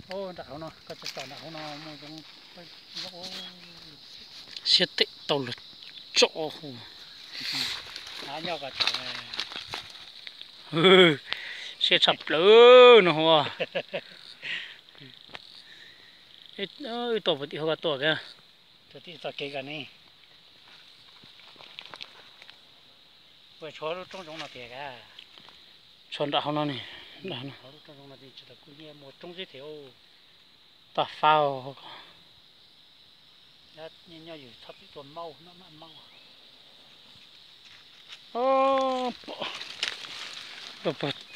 Nram hauv no, koj tsom nram hauv no muaj zoo. Siab them tau luag tsom hu. Siab tshaj plaws no hu. Wb tuaj puas tim hauv koj tuaj kiag? Tim txoj kev koj ne. Ua tshuav lub roob zoov no tiag kag. Tshuav nram hauv no ne. Lub roob zoov no tsis tau kuj nyiaj muaj roob xwb thiab. Toj fab. Nyob yus txhob txwm tuaj maub no mam maub.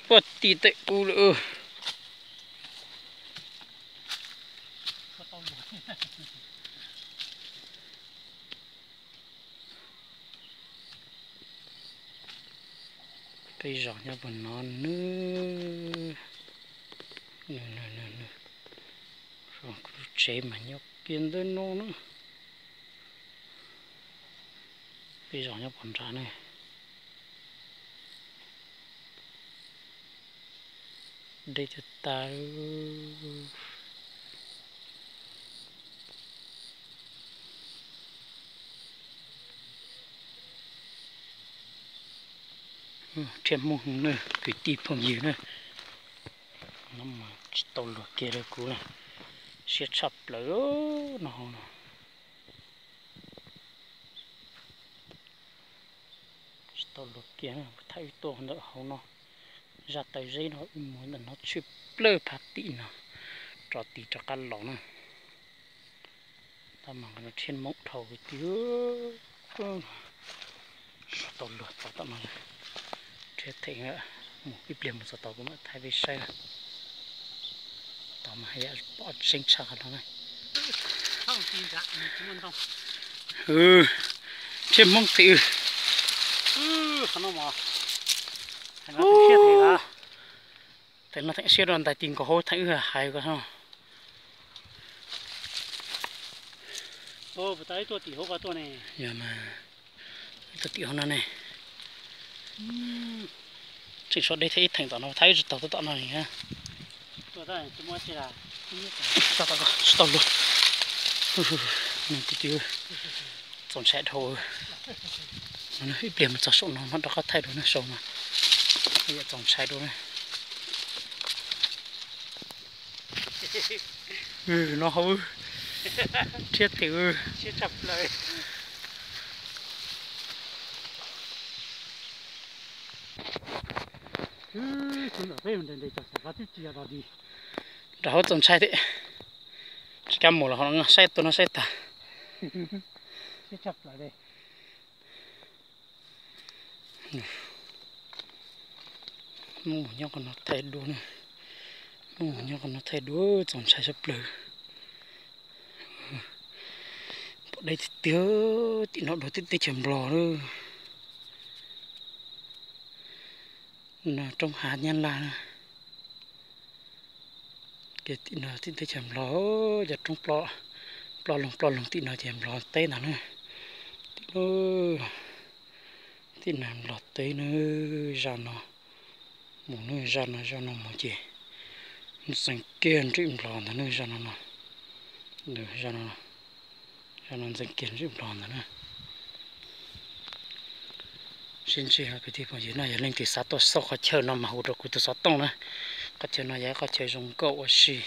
Puag tim tej ub lawm. Peb zos nyob puag no nawb. Kuv lub tsev mas nyob kiag ntawm no na. Peb zos nyob puag nrad ne. Deb tag tas. Rhiab Hmoob na, kwv tij phooj ywg na. No mas tsis tau luag kiag rau kuv na. Siab tshaj plaws no hauv no. Tsis tau luag kiag, thaum wb tuaj ntawm hauv no, zaj taw zeb no wb mus ntawm no tshwm plawg phab tim no, rov tid rov qab los na. Tab mas no rhiab Hmoob dhau kwv tij. Tsis tau luag txog tom no, rhiab them mus ib pliag mus txog tod kuv mam thaij peb saib. Tod mas haj yam pom tseeb tshaj qhov no na. Rhiab Hmoob tim. Theem no theem siab rau ntais ti nkaus hauv theem wb hais ko. Yog mas, tuaj tim hauv no ne. Tseem sov deb thiab ib theem tom no, thaij wb tsis tau tuaj tom no li. Tsis tau luag. Kwv tij, txaus ntshai dhau. Ib pliag mus txog saum no mam rov qab thaij dua na, saum no yam txaus ntshai dua na. No hauv, rhiab tim. Nram hauv txaus ntshai thiab. Tsis kam mus los ho saib tus no saib tag. Mus nyob qhov no thaij dua, mus nyob qhov no thaij dua txaus ntshai tshaj plaws. Pom deb tiag tiag, tim no dua tim teb chaws Nplog lawm. No roob hav Nyab Laj na. Ces tim no tim teb chaws Nplog, cov roob ploj, ploj loog ploj loog tim no ces Nplog teb ntag na. Tim no, tim no Nplog teb na, zaj no mus na, zaj no, zaj no mus ces ntxeev kiag nrim Nplog ntag na, zaj no no. Zaj no ntxeev kiag nrim Nplog ntag na. Sib ntsib kwv tij phooj ywg na, yog leej twg xav tuaj xauj qhov chaw no mas hu rau kuv tus xov tooj na. Qhov chaw no yog ib qhov chaw zoo nkauj ua si,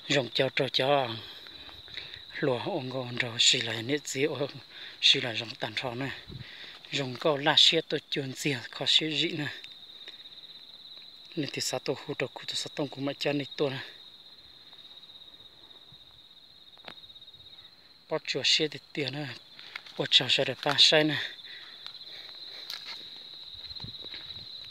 zoo coj rau cov hluas ua nkauj nraug si los yog niam txiv ua si los zoo tag nrho na. Zoo nkauj laj siab tuaj cuag ntxiag kho siab zim na. Leej twg xav tuaj hu rau kuv tus xov tooj kuv mam coj nej tuaj na. Pob tsuas siab tiag tiag na. Ua tsaug sawv daws pab saib na.